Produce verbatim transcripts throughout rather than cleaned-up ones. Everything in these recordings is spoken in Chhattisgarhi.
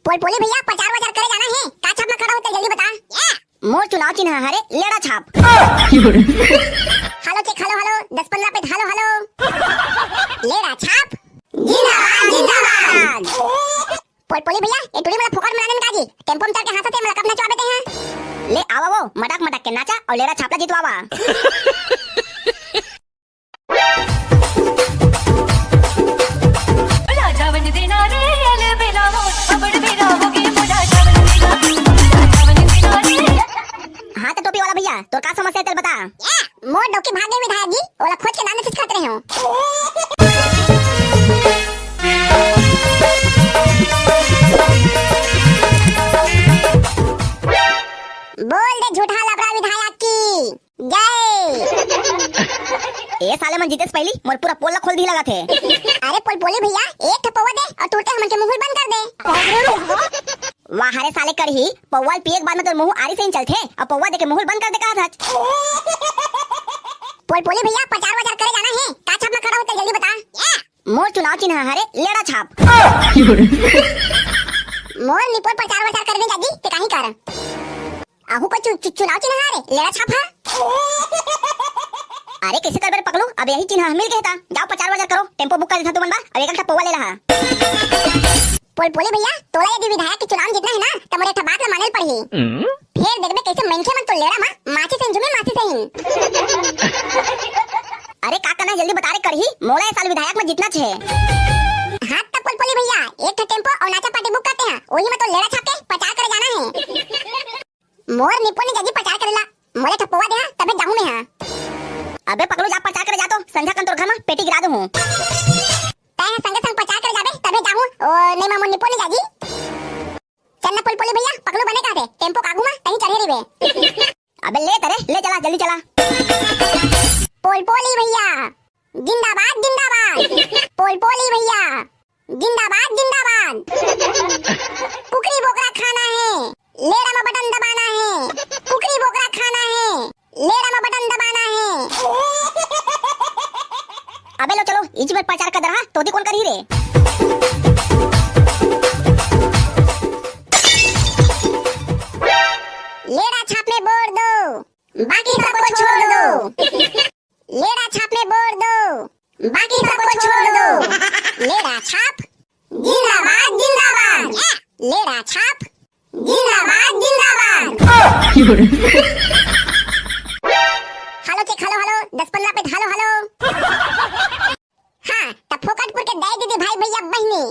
पोलपोली भैया, प्रचार वचार करे जाना हे, का छाप में खड़ा होते, जल्दी बता। मोर चुनाव चिन्ह हरे लेड़ा छाप। हेलो चेक, हेलो हेलो, दस पन्द्रह पे हेलो हेलो। लेड़ा छाप जिंदाबाद, जिंदाबाद। पोलपोली भैया, ये टुरी मोला फोकट में लाने का जी, टेम्पो में चढ़ के हंसत हे, मोला कब नचवाबे ते हैं? ले आवा वो, मटक मटक के नाचा अउ लेड़ा छाप ला जितवावा। राजा वंदे नारे, अल बेला हो, अबड़ बेला हो गे, राजा वंदे नारे, राजा वंदे नारे। हाँ तो टोपी वाला भैया, तोर का समस्या हे, तेल बता। मोर डौकी भाग गे विधायक जी, ओला खोज के लाने सिखात रहे हो। बोल दे झूठा लबरा विधायक की जय। ए साले मन जीते से पहली मोर पूरा पोल ला खोल दी लगत हे। अरे पोलपोली भैया, एक ठो पौवा दे अउ तुरते हमन के मुंह बंद कर दे। वाह रे साले करही, पौवा ल पिए के बाद में तोर मुंह आरी से ही चलथे अउ पौवा दे के मुंह बंद कर दे कहत हच। पोलपोली भैया, प्रचार वचार करे जाना हे, का छाप में खड़ा होते, जल्दी बता। मोर चुनाव चिन्ह हरे लेड़ा छाप। मोर निपोर प्रचार वचार करने जागी ते काही कर। आहू कोई चु-, चु-, चुनाव चिन्ह हरे लेड़ा छाप हा। अरे कैसे करबे रे पकलू, अब यही चिन्ह मिल गए था। जाओ प्रचार वचार करो, टेम्पो बुक कर देता तुमन बर, अब एक ठा पौवा ले लहा। पोलपोली भैया, तोला यदि विधायक के चुनाव जीतना हे ना, त मोर एक ठा बात ला माने ल पड़ही। फेर देखबे कैसे मनखे मन तो लेड़ा मा माची से झूमे माची से ही। अरे का करना हे जल्दी बता रे करही, मोला ए साल विधायक में जीतना छे। हाँ त पोलपोली भैया, एक ठा टेम्पो अउ नाचा पार्टी बुक करते हैं, वही में तो लेड़ा छाप के प्रचार करे जाना हे। मोर निपोनी जागी प्रचार करेला, मोला एक ठा पौवा दे हा, तभे जाहूं मैं हा। अबे पकलू जा प्रचार करे जा तो, संझा कन तोर घर में पेटी गिरा दूं हूं। तै हा संगे संग प्रचार करे जाबे, तभे जाहूं, ओ नहीं मां मोर निपोनी जागी। चल ना पोलपोली भैया, पकलू बने कहते, टेम्पो कागू मा कहीं चढ़े रहिबे। अबे ले तरे, ले चला, जल्दी चला। पोलपोली भैया, जिंदाबाद, जिंदाबाद। पोलपोली भैया, जिंदाबाद, जिंदाबाद। कुकरी बोकरा खाना है, लेड़ा में बटन दबाना है। कुकरी बोकरा खाना है, लेड़ा में बटन दबाना है। अबे लो चलो, इच में प्रचार कर रहा, तोती कोन करही रे? लेड़ा छाप में बोर दो, बाकी सबको छोड़ दो। लेड़ा छाप में बोर दो, बाकी सबको छोड़ दो। लेड़ा छाप जिंदाबाद, जिंदाबाद। लेड़ा छाप जिंदाबाद, जिंदाबाद। हेलो चेक, हेलो हेलो, दस पन्द्रह पे हेलो हेलो। हाँ, त फोकटपुर के दाई दीदी भाई भैया बहिनी,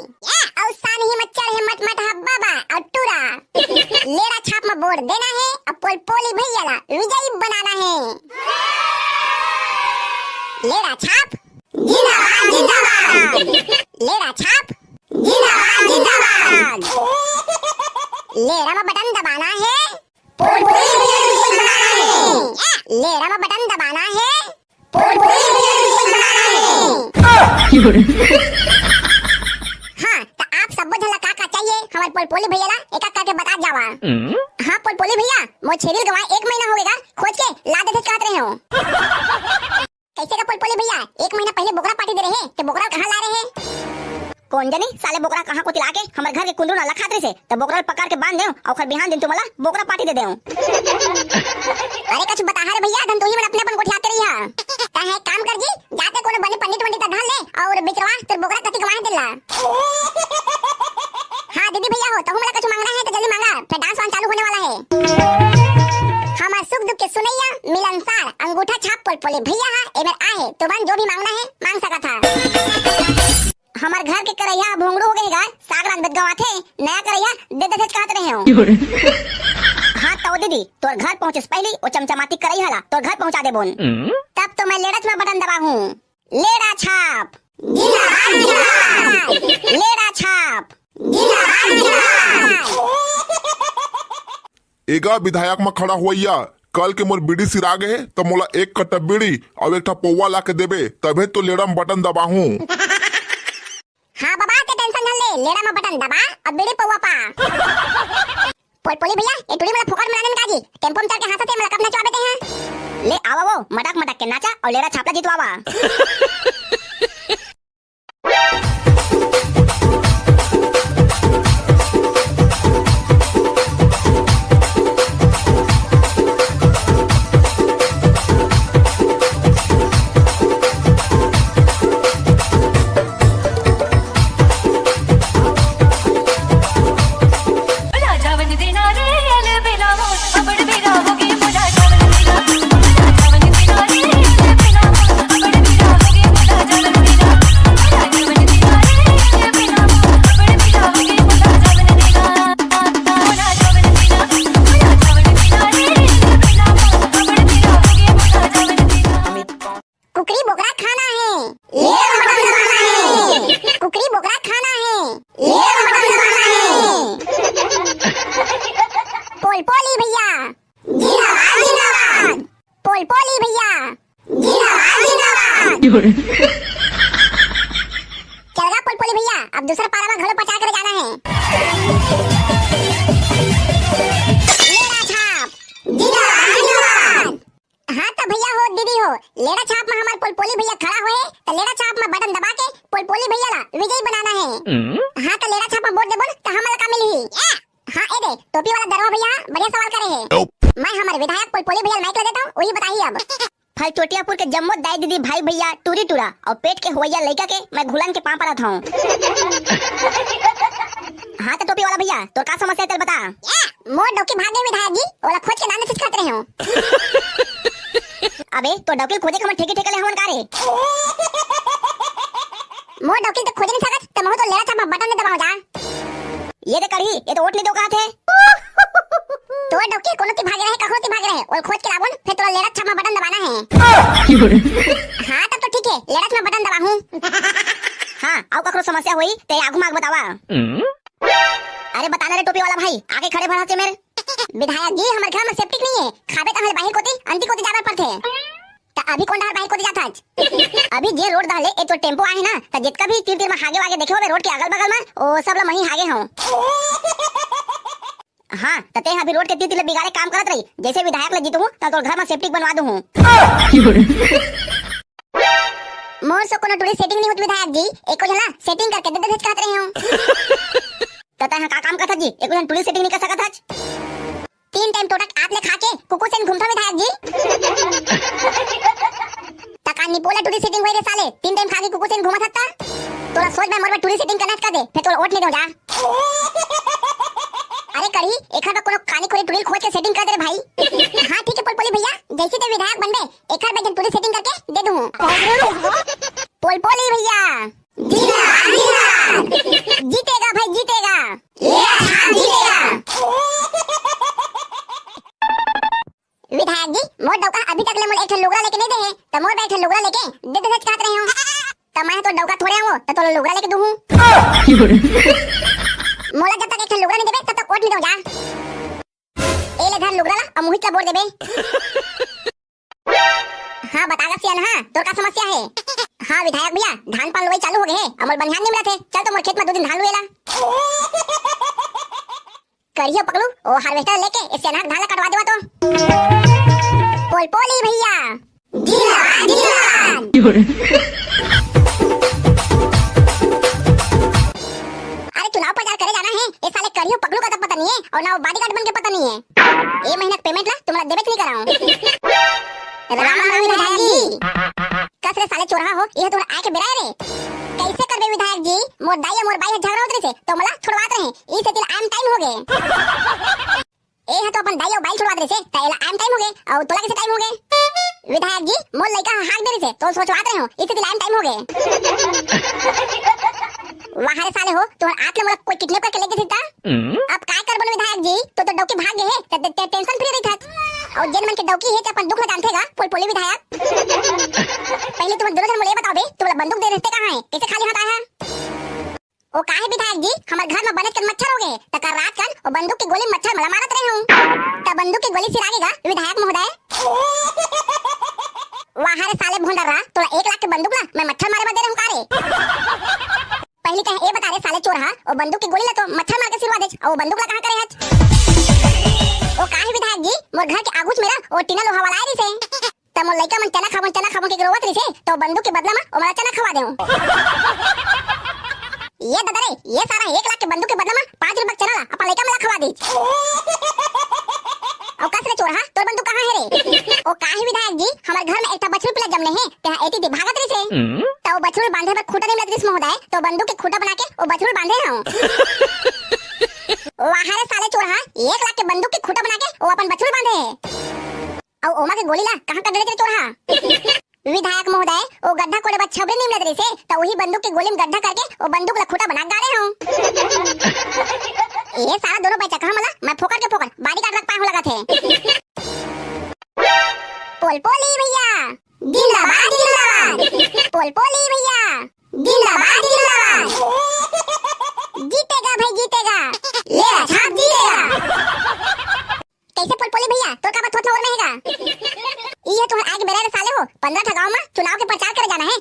अउ सानही म चढ़े मटमट हा बाबा अउ टूरा। लेड़ा छाप म वोट देना हे अउ पोलपोली भैया ला विजयी बनाना हे। लेड़ा छाप जिंदाबाद, जिंदाबाद। लेड़ा छाप जिंदाबाद, जिंदाबाद। लेड़ा म बटन दबाना हे, पोलपोली भैया ला विजयी बनाना हे। लेड़ा म बटन दबाना हे, पोलपोली भैया ला विजयी बनाना हे। हाँ, त आप सबो झन ला का का चाहिए, हमर पोलपोली भैया ला एक एक करके बता जावा। हाँ पोलपोली भैया, मोर छेरी ल गवाए एक महीना हो गे गा, खोज के ला देते कहत रहे हो। कैसे का पोलपोली भैया, एक महीना पहले बोकरा पार्टी दे रहे, ते बोकरा कहाँ ला रहे? कोन जनी साले बोकरा कहाँ कोती लाके हमर घर के कुंदरू ला लखात रहिसे, त बोकरा ल पकड़ के बांध देव, अउ ओखर बिहान दिन तुमन ला बोकरा पार्टी दे देव। अरे कछु बताहा रे भैया, धन तू ही मन अपने अपन गोठियाते रही हा। तैं एक काम कर जी, जाते कोनो बने पंडित वंडित ला धर ले, अउ बिचरवा तोर बोकरा कति गवाए दिल ला। हाँ दीदी भैया हो, तहू मन ला कछु मांगना हे त जल्दी मांगा, फेर डांस वांस चालू होने वाला हे। हमर सुख दुख के सुनैया, मिलनसार, अंगूठा छाप पोलपोली भैया हा, एमेर आहे, तुमन जो भी मांगना हे, मांग सकत हा। हमर घर के करैया भोंगड़ू हो गे गा, साग रांधबे त गवाथे, नया करैया दे देथेच कहत रहे हो। हाँ तौ दीदी, तोर घर पहुँचे से पहली ओ चमचमाती करैया ला तोर घर पहुँचा देबोन। तब तो मैं लेड़च में बटन दबाहूँ। लेड़ा छाप जिंदाबाद, जिंदाबाद। लेड़ा छाप जिंदाबाद, जिंदाबाद। एगा विधायक म खड़ा होवइया, कल के मोर बीड़ी सिरा गे हे, त मोला एक कट्टा बीड़ी अउ एक ठा पौवा ला के देबे, तभे तो लेड़ा म बटन दबाहूँ। हाँ बाबा, ते tension झन ले, लेड़ा म बटन दबा अउ बीड़ी पौवा पा। पोलपोली भैया, ए टुरी मोला फोकट म लाने का जी, टेम्पो म चढ़ के हंसत हे, मोला कब नचवाबे ते हैं? ले आवा वो, मटक मटक के नाचा अउ लेड़ा छाप ला जितवावा। चल गा पोलपोली भैया, अब दूसरा पारा में घलो प्रचार करे जाना है। लेड़ा छाप जिंदाबाद, जिंदाबाद। हाँ तो भैया हो, दीदी हो, लेड़ा छाप में हमार पोलपोली भैया खड़ा होए, तो लेड़ा छाप में बटन दबा के पोलपोली भैया ला विजयी बनाना है। हाँ तो लेड़ा छाप में वोट देबो न, तो हमला का मिलही? हाँ, ए दे, टोपी वाला दरवा भैया, बढ़िया सवाल करे है। मैं हमारे विधायक पोलपोली भैया माइक ला देता हूँ, वही बताइए अब। फलचोटियापुर के जम्मो दाई दीदी भाई भैया, टूरी टूरा और पेट के होवैया लइका के मैं घुलन के पाँव परत हूँ। हाँ तो टोपी वाला भैया, तोर का समस्या है, तेल बता। मोर डौकी भाग गई विधायक जी, ओला खोज के लाने से कहत रहे हो। अबे तो डौकी खोजे के हमर ठेके ठेके ले हवन का रे? मोर डौकी तो खोज नहीं सकत, तो महू तो लेड़ा छाप में बटन नहीं दबाओ जा। ये दे कढ़ी, ये तो वोट नहीं दो कहा थे। तो डौकी कोनो ती भागे रहे, कखनो ती भागे रहे, ओल खोज के लाबो न, फिर तोला लेड़ा छाप में बटन दबाना है। हाँ तब तो ठीक है, लेड़ा छाप में बटन दबाहूँ। हाँ, आउ कखनो समस्या होई ते आगू माग बतावा। अरे बताना रे टोपी वाला भाई, आके खड़े भरा से मेरे। विधायक जी, हमारे घर में सेप्टिक नहीं है, खाबे तो हमारे बाहर कोती, अंती कोती जाना पड़ते। त अभी कोन डहर बाहिर कोती जात हच? अभी जे रोड डहर ले ए तो टेम्पो आहे ना, त जितका भी तीर तीर म हागे वागे देखे होबे रोड के अगल बगल म, ओ सब ल मही हागे हूँ। हाँ, त ते अभी रोड के तीर तीर ले बिगाड़े काम करत रही, जैसे विधायक ल जीतहूँ त तोर घर म सेप्टिक बनवा दूँ। मोर से कोनो टूरी सेटिंग नहीं होत विधायक जी, एको झन ला सेटिंग करके दे दे कहत रहे हूँ। त तैं ह का काम करत जी, एको झन टूरी सेटिंग नहीं कर सकत हच? तीन टाइम टोटक आत ले खा के कुकुर सेन घूमथो विधायक जी। तका निपोला टूरी सेटिंग होई रे साले, तीन टाइम खा के कुकुर सेन घूमत हत्ता। तोला सोच में मोर में टूरी सेटिंग करना कर दे, फिर तोला वोट नहीं दो जा। अरे कढ़ी, एखर पर कोनो कानी कोरी टूरी खोज के सेटिंग कर दे रे भाई। हाँ ठीक है पोलपोली भैया, जैसे ते विधायक बनबे, एखर पे जन टूरी सेटिंग करके दे दूँ। पोलपोली भैया। जीतेगा, जीतेगा। जीतेगा भाई, जीतेगा। ये हाँ, जीतेगा। विधायक जी, मोर डौका अभी तक ले मोला एक ठन लुगरा लेके नहीं दे हे, त मोर बर एक ठन लुगरा लेके दे दे सच कहत रहे हो। त मैं तो डौका थोड़े हूँ, त तोला लुगरा लेके दूँ। मोला जब तक एक ठन लुगरा नहीं देबे, तब तक वोट नहीं दो जा। ए ले धर लुगरा ला, अब मोहित ला बोल देबे। हाँ, बता गा सियान, हाँ, तोर का समस्या है? हाँ, विधायक भैया, धान पान लुवई चालू हो गए है, अमल बनिहान नहीं मिलत है, चल तो मोर खेत में दो दिन धान लुएला। करियो पकलू, ओ हार्वेस्टर लेके ए सियान हा धान ला कटवा देवा तो। पोलपोली भैया, जिंदाबाद, जिंदाबाद। अरे चुनाव प्रचार करे जाना है, ए साले करियो पकलू का तो पता नहीं है और ना वो बॉडीगार्ड बन के पता नहीं है। ए महीना के पेमेंट ला तुमला देबे नहीं कराऊं। राम राम विधायक जी। कस रे साले चोरहा हो, ये तुम्हारा आए के बेरा है रे। कैसे करबे विधायक जी? मोर दाई और मोर बाई ह झगड़ा होत रहिसे, तो मला छुड़वात रहे। ई सेती आए म टाइम हो गए। ए ह तो अपन दाई और बाई छुड़वात रहिसे, त एला आए म टाइम हो गए, और तोला कैसे टाइम हो गए? विधायक जी, मोर लइका ह हाक दे रहिसे, तो सोचवात रहे हो, ई सेती आए म टाइम हो गए। वाह रे साले हो, तोर आत ले मोला कोई किडनैप करके लेके जथे त? अब काय करबो न विधायक जी, तो, तो डौकी भाग गए हे, त, त, त टेंशन फ्री रहिथस। और जेन मन के डौकी हे, ते अपन दुख ल जानथे गा, पोलपोली विधायक। पहले तुमन दोनों झन मोला ये बताओ बे, तुमला बंदूक दे रहते कहाँ है? कैसे खाली हाथ आया है? ओ का हे विधायक जी, हमर घर में बनेच कन मच्छर हो गए, त कल रात कन ओ बंदूक के गोली मच्छर मला मारत रहे हूँ। त बंदूक के गोली सिरा गे गा, विधायक महोदय। वाह रे साले भोंडर रा, तोला एक लाख के बंदूक ला मैं मच्छर मारे बर दे रहे हूँ का रे? पहली कहे, ए बता रे साले चोरहा, ओ बंदूक के गोली ला तो मच्छर मार के सिरवा देच, अउ ओ बंदूक ला कहाँ करे हच? ओ का हे विधायक जी, मोर घर के आगूच मेरा ओ टीना लोहा वाला आए रहिसे। त मोर लइका मन चना खाबो, चना खाबो के रोवत रहिसे, तो बंदूक के बदला म ओमन ला चना खवा देहूं। ये ददा रे, ये सारा एक लाख के बंदूक के बदला म पाँच रुपया के चना ला अपन लइका मन ला खवा देच। अउ कस रे चोरहा, तोर बंदूक कहाँ हे रे? ओ का हे विधायक जी, हमर घर में एक ठा बछरू पिला जमने हे, तेहा एती ती भागत रहिसे। त ओ बछरू बांधे बर खूंटा नइ मिलत रहिस महोदय, त ओ बंदूक के खूंटा बना के ओ बछरू बांधे हंव। वाह रे साले चोरहा, एक लाख के बंदूक के खूंटा बना के ओ अपन बछरू बांधे हे। अउ ओमा के गोली ला कहाँ कर डरे तेरे चोरहा? विधायक महोदय, ओ गड्ढा कोड़े बर छबरी नइ मिलत रहिसे, त उही बंदूक के गोली में गड्ढा करके ओ बंदूक ला खूंटा बना के गाड़े हंव। ये सारा दोनों बैचकहा मन ला मैं फोकट के फोकट बॉडीगार्ड रख पाए हंव लगत हे। पोलपोली भैया, जिंदाबाद, जिंदाबाद। पोलपोली भैया, जिंदाबाद, जिंदाबाद। जीतेगा भाई, जीतेगा। लेड़ा छाप जीतेगा। कैसे पोलपोली भैया, तोर का बात होत ना और में हेगा? ये तुहर आगे बेरा रे साले हो, पंद्रह ठा गांव में चुनाव के प्रचार करे जाना है,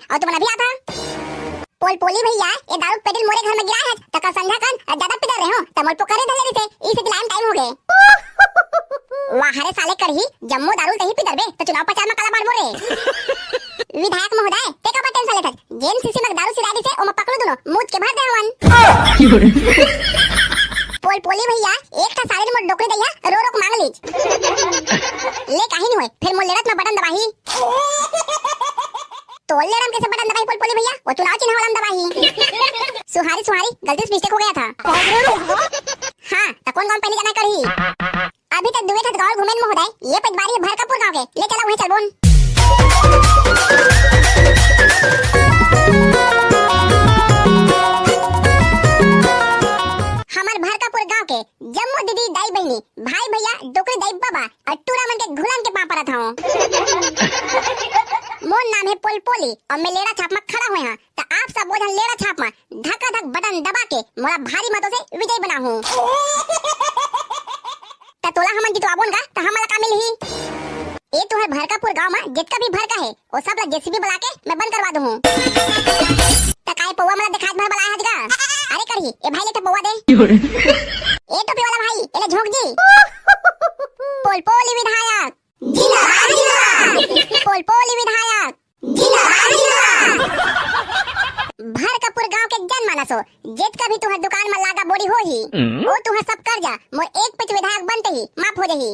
त मोर पोकरे धर ले रहिसे, इसे लाइन टाइम हो गए। वाह रे साले करही, जम्मो दारू तही पी डरबे, त चुनाव प्रचार म काला बाढ़बो रे? विधायक महोदय, ते काबर टेंशन लेथस? जेन शीशी म दारू सिराय रहिसे, ओमा पकलू दुनो, मूत के भर दे हवन। पोलपोली भैया, एक ठा साड़ी मोर डोकरी दइया, रो रो के मांग लीच। ले काहीं नहीं होय, फेर मोर लेड़त म बटन दबाही। तोर लेड़म कैसे बटन दबाही पोलपोली भैया? वो चुनाव चिन्ह वाला म दबाही। सुहारी, सुहारी, गलती से मिस्टेक हो गया था। हाँ, त कौन गाँव पहले जाना करही? अभी तक दुए ठत गाँव घूमेन महोदय, ये पटवारी है भरकापुर गाँव के, ले चला वहीं चलबोन। हमर भरकापुर गाँव के जम्मो दीदी, दाई, बहिनी, भाई, भैया, डोकरी दाई, बाबा अउ टूरा मन के घुलन के पाँव परत हौं। मोर नाम हे पोलपोली अउ मैं लेड़ा छाप म खड़ा होय हौं, त आप सबो झन लेड़ा छाप म धकाधक बटन दबा के मोला भारी मतों से विजयी बनाहू। त तोला हमन जितवाबोन गा, त हमन ला का मिलही? ए तुंहर भरकापुर गांव म जेतका भी भरका हे, ओ सब ला जेसीबी बुला के मैं बंद करवा दूहूं। त काय पौवा मोला देखात भर बलाय हस गा? अरे करही, ए भाई ले तो पौवा दे। ए टोपी वाला भाई, एले झोंक जी। पोलपोली विधायक। जिंदाबाद, जिंदाबाद। पोलपोली विधायक। जिंदाबाद, जिंदाबाद। भरकापुर गांव के जनमानस हो, जेतका भी तुंहर दुकान म लागा बोड़ी होही, हम्म। ओ तुंहर सब कर्जा मोर एक पइत विधायक बनते ही माफ हो जाही।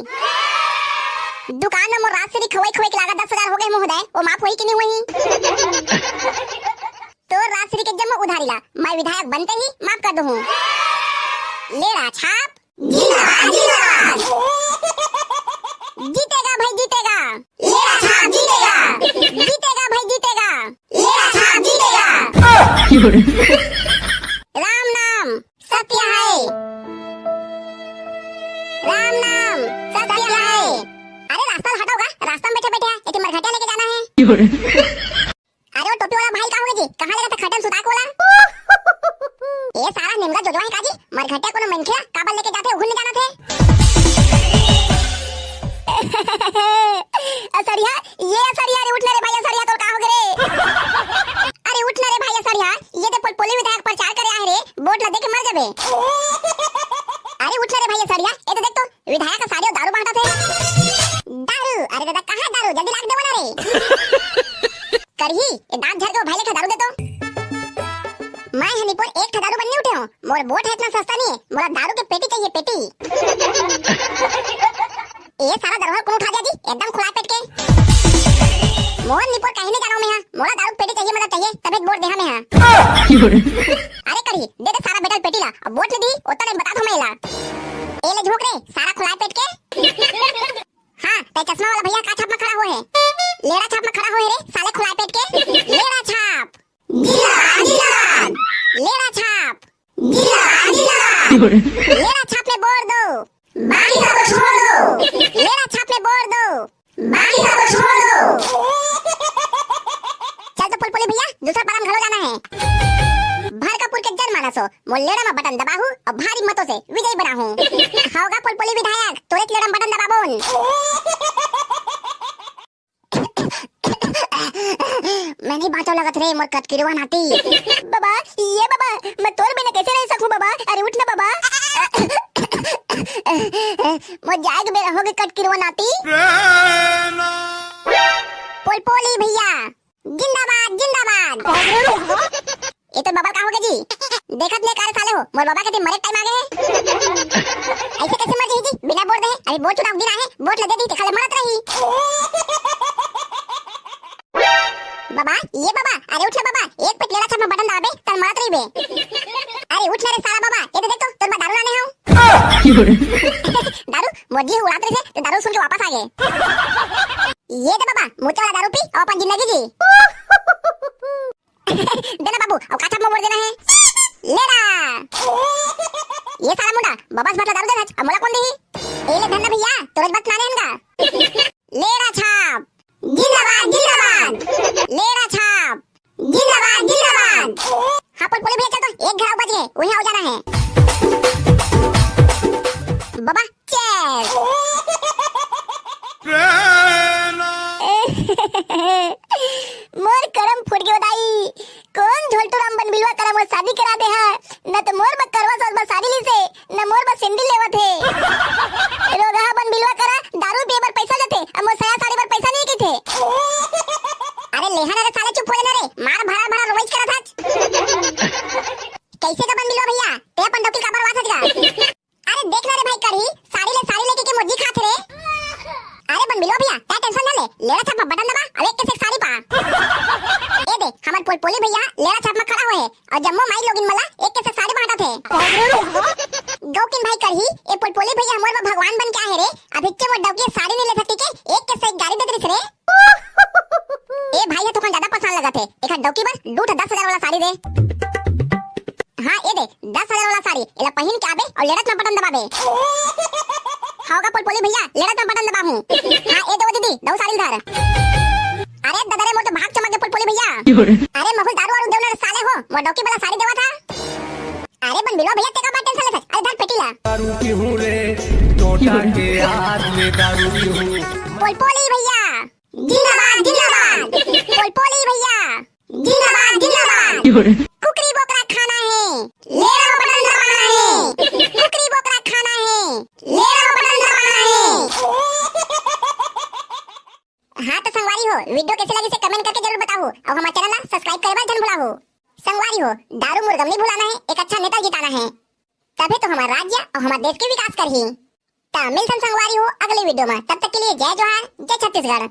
दुकान म मोर राजश्री खवई खवई के लागा दस हजार हो गए महोदय, वो माफ होही कि नहीं होही? तोर राजश्री के जम्मो उधारी ला मैं विधायक बनते ही माफ कर दूहूं। लेड़ा छाप। जिंदाबाद, जिंदाबाद। जीतेगा भाई, जीतेगा। लेड़ा छाप जीतेगा। जीतेगा भाई, जीतेगा। लेड़ा छाप जीतेगा। राम नाम सत्य है। राम नाम सत्य है। अरे रास्ता हटाओगा, रास्ता में बैठे बैठे हैं, एक मरघटिया लेके जाना है। अरे वो टोपी वाला भाई का होगे जी? कहाँ लेगथे खटिया म सुता के ओला? ए सारा निमगा जोजवा हे का जी? मरघटिया कोनो मनखे ला काबर लेके जाथे, उहू ल नइ जानत हे। असरिया, ए असरिया रे, उठ ना रे भाई असरिया, तोर का होगे रे? अरे उठ ना रे भाई असरिया, ए दे पोलपोली विधायक प्रचार करे आहे रे, वोट ला दे के मर जाबे। अरे उठ ना रे भाई असरिया, ए दे देख तो, विधायक ह साड़ी अउ दारू बांटत हे। दारू? अरे दादा, कहाँ दारू? जल्दी ला के देवा ना रे। करही, ए दांत झर के वो भाई ले एक ठा दारू दे तो। मैं ह निपोर एक ठा दारू बर नइ उठे हौं। मोर वोट ह इतना सस्ता नइ हे। मोला दारू के पेटी चाहिए, पेटी। ए सारा दरोहर कोन उठा दिया जी? एकदम खुला पेट के। मोर निपोर कहीं नइ जानव मैं ह। मोला दारू के पेटी चाहिए, मतलब चाहिए, तभे वोट देहा मैं ह। अरे करही, दे दे सारा बेटा ल पेटी ला। अब वोट नइ दिही, ओतना टाइम बतात हौं मैं एला। ए ले झोंक रे, सारा खुलाय पेट के। हाँ, तैं चश्मा वाला भैया का छाप म खड़ा होहे? लेड़ा छाप म खड़ा होहे रे, साले खुलाय पेट के। लेड़ा छाप। जिंदाबाद, जिंदाबाद। लेड़ा छाप। जिंदाबाद, जिंदाबाद। लेड़ा छाप में वोट दो। बाकी सबको छोड़ दो। लेड़ा छाप में वोट दो। बाकी सबको छोड़ दो। चल तो पोलपोली भैया, दूसरा पारा म घलो जाना हे। भरकापुर के जनमानस हो, मोर लेड़ा म बटन दबाहू अउ भारी मतों से विजयी बनाहू। हव गा पोलपोली विधायक, तोरेच लेड़ा म बटन दबाबोन। मैं नइ बांचव लगत रे, मोर कटकिरवा नाती। बाबा, ए बाबा, मैं तोर बिना कैसे रह सकूं बाबा? अरे उठ ना बाबा। मोर जाए के बेरा होगे कटकिरवा नाती। पोलपोली भैया, जिंदाबाद, जिंदाबाद। ए तोर बाबा का होगे जी? देखत नइ का रे साले हो, मोर बाबा के दिन मरे टाइम आगे हे। अइसे कैसे मर जाही जी? बिना वोट देहे? अभी वोट चुनाव दिन आहे, वोट ल दे दी, तेखर ले मरत रही। बाबा, ए बाबा, अरे उठ ना बाबा, एक पेट लेड़ा छाप म बटन दबाबे, तब मरत रहिबे। अरे उठ ना रे सारा बाबा, ए दे देख तो, तोर बर दारू लाने हौं। दारू? मोर जी उड़ात रहिसे, त दारू सुन के वापस आगे। ए दे बाबा, मूते वाला दारू पी अउ अपन जिंदगी जी। दे ना बाबू, अउ का छाप म वोट देना हे? लेड़ा। ए सारा मुंडा, बाबा से भर ला दारू देना, अब मोला कोन देही? ए ले धन्ना भैया, तोरेच बर लाने हन गा। लेड़ा छाप। जिंदाबाद, जिंदाबाद। लेड़ा छाप। जिंदाबाद, जिंदाबाद। हाँ, पोलपोली भैया, चल तो, एक घर अउ बच गे, उही अउ जाना हे। बाबा, चेस। मोर करम फूट गे दाई। कोन झोलटू राम बन बिलवा करा मोर शादी करा दे हा। न तो मोर बर करवा सौस बर साड़ी लीसे, अरे देख ना रे भाई कढ़ी, साड़ी ले साड़ी लेके के मोर जी खात रे। अरे बन बिलो भैया, तै टेंशन ना ले, लेड़ा छाप बटन दबा, अब एक के से एक साड़ी पा। ए दे, हमर पोलपोली भैया लेड़ा छाप में खड़ा होए हे, अउ जम्मो माई लोगिन मन ला एक के से एक साड़ी बांटत हे। गौकिन भाई कढ़ी, ए पोलपोली भैया हमर बर भगवान बन के आहे रे, अब हिच्चे मोर डौकी साड़ी नहीं ले सकती के एक के से एक गाड़ी दे देरिस रे। ए भाई, ये तो कन ज्यादा परेशान लगत हे। एखर डौकी बर दू ठा दस हजार वाला साड़ी दे। हाँ, ए दे, दस हजार वाला साड़ी। एला पहिन के आबे अउ लेड़त में बटन दबाबे। हव गा पोलपोली भैया, लेड़त में बटन दबाहूँ। हाँ, ए दे वो दीदी, दऊ साड़ी धर। अरे ददा रे, मोर तो भाग चमक गे पोलपोली भैया। अरे महुल दारू वारू देव ना रे साले हो, मोर डौकी वाला साड़ी देवा था। अरे बन बिलो भैया, तेका बात टेंशन ले। अरे धर पेटी ला। दारू पीहूँ रे, टोटा के हाथ में दारू पीहूँ। पोलपोली भैया, जिंदाबाद, जिंदाबाद। पोलपोली भैया, जिंदाबाद, जिंदाबाद। कुकरी बोकरा खाना है, लेड़ा बटन दबाना है। कुकरी बोकरा खाना है, लेड़ा बटन दबाना है। हाँ तो संगवारी हो, video कैसे लगिस हे comment करके जरूर बताहू, अउ हमर channel ला subscribe करे बर झन भुलाहू। संगवारी हो, दारू मुर्गा नहीं भुलाना है, एक अच्छा नेता जिताना है, तभे तो हमर राज्य अउ हमर देश के विकास करही। त मिलथन संगवारी हो अगले video में, तब तक के लिए जय जोहार, जय छत्तीसगढ़।